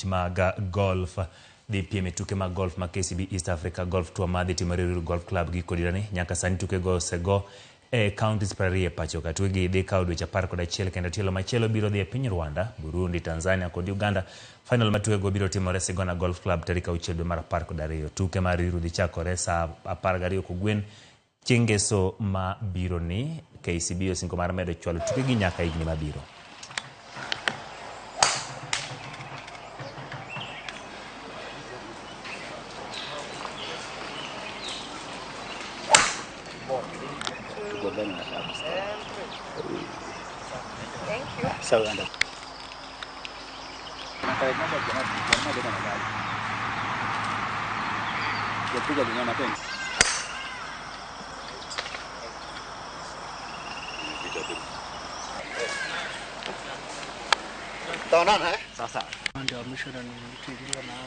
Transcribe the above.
abich mag golf dhi piem e tuke mag golf ma KCB East Africa Golf Tour ma dhi timore Ruiru Golf Club giko dirani. Nyaka sani tukego osego e counties 20 e pacho ka. Tukegi dhi kawo dweche 11 kendo tielo machielo biro dhi e piny Rwanda, Burundi, Tanzania kod Uganda. Final mar tukego biro timore Sigona Golf Club tarik 6 dwe mar 12. Tuke mar Ruiru dhi chakore saa 12 kogwen chieng' ngeso ma biro ni. KCB osingo mar medo chwalo tukegi nyaka higni mabiro. Ndio mwisho na nilitiliwa na